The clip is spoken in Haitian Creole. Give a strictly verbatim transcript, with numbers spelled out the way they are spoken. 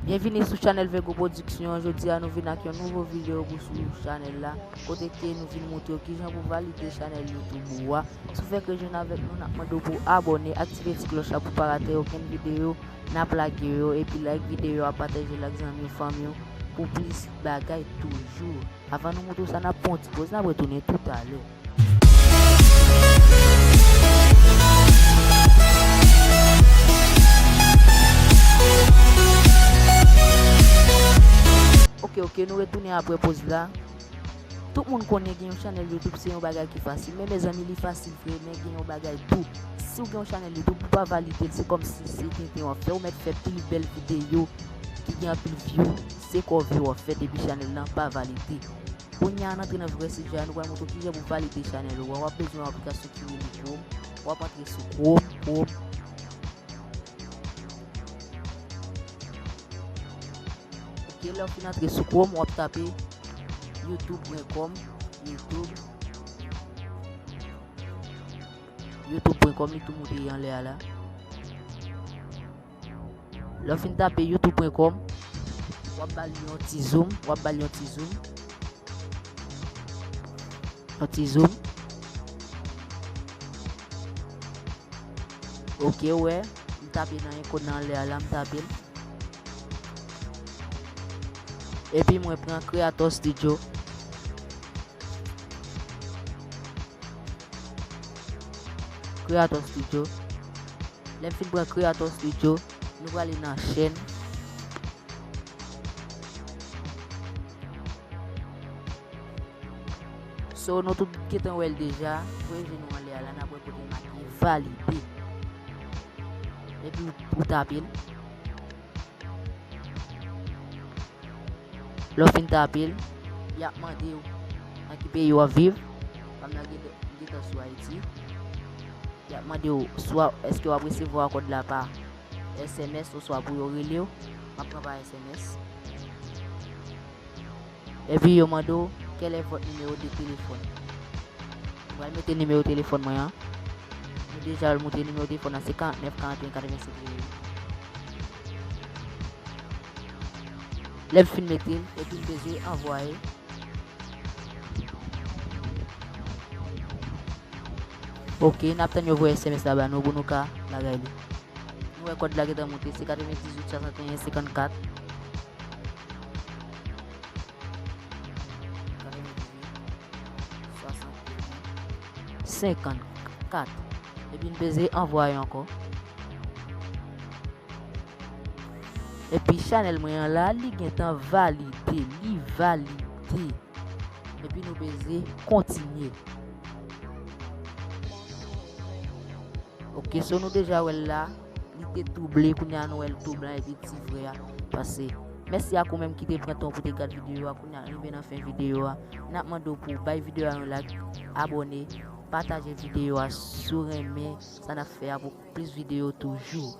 Byenvini sou chanèl Vego Production. Jodi a nou vin ak yon nouvo videyo pou sou chanèl la, kote ke nou vin montre w kijan pou valide chanèl YouTube ou a. Si w fèk rejwenn avèk nou, n ap mande w pou abòne, aktive ti klòch la pou pa rate okenn videyo n ap lage yo, epi like videyo a, pataje l ak zanmi w, fanmi w, pou plis bagay toujou. Avan nou montre w sa, n ap pran yon ti poz, n ap retounen toutalè. Ok, ok, nou retounen apre poz la. Tout moun konnen gen yon chanèl YouTube se yon bagay ki fasil, men mezanmi, li fasil vre, men gen yon bagay tou. Si w gen yon chanèl YouTube, ou pa valide l, se kòmsi se tenten w ap fè, ou mèt fè pil bèl videyo ki gen anpil view, se kòve w ap fè depi chanèl lan pa valide. Kounye a, n antre nan vrè sijè a, nou pral montre w kijan pou valide chanèl ou a. W ap bezwen yon aplikasyon ki rele Chrome. W ap antre sou Chrome, Chrome. Ok, lè w fin antre sou Chrome, w ap tape youtube pwen kòm, YouTube. youtube pwen kòm, li tou moute anlè a la. Lè w fin tape youtube pwen kòm, w ap ba l yon ti zoom, w ap ba l yon ti zoom. Yon ti zoom. Ok, ou wè, m tape nan ikòn nan anlè a la, m tape l. Epi mwen pran Creator Studio. Creator Studio. Lè m fin pran Creator Studio, nou prale nan chèn. So, nou tout gentan wè l deja. Voye je nou anlè a la, n ap wè kote l make valide. Epi ou, ou tape l. Lè w fin tape l, y ap mande w nan ki peyi w ap viv. Kòm nan gentan, gentan sou Ayiti. Y ap mande w swa èske w ap resevwa kòd la pa S M S oswa pou yo rele w. M ap pran pa S M S. Epi yo mande w, quel est votre numéro de téléphone? Mwen pral mete nimewo telefòn mwen an. Nou deja wè l montre nimewo telefòn nan se karant nèf, karant en, katrevensenk. Lè m fin mete l, epi m bezwen anvwaye. Ok, n ap tann yo voye S M S la ba nou pou nou ka bagay li. Nou wè kòd la gentan monte, se katrevendizuit, swasanteyen, senkannkat. Katrevendizuit, swasanteyen, senkannkat. Epi n peze anvwaye ankò. Epi chanèl mwen an la, li gentan valide, li valide. Epi nou peze kontinye. Ok, so nou deja wè l la, li te tou ble, kounye a nou wè l tou blan epi ti vre a pase. Mèsi ak ou menm ki te pran tan pou te gad videyo a, kounye a rive nan fen videyo a. N ap mande w pou w bay videyo a yon like, abòne, pataje videyo a si w renmen sa n ap fè a pou plis videyo toujou.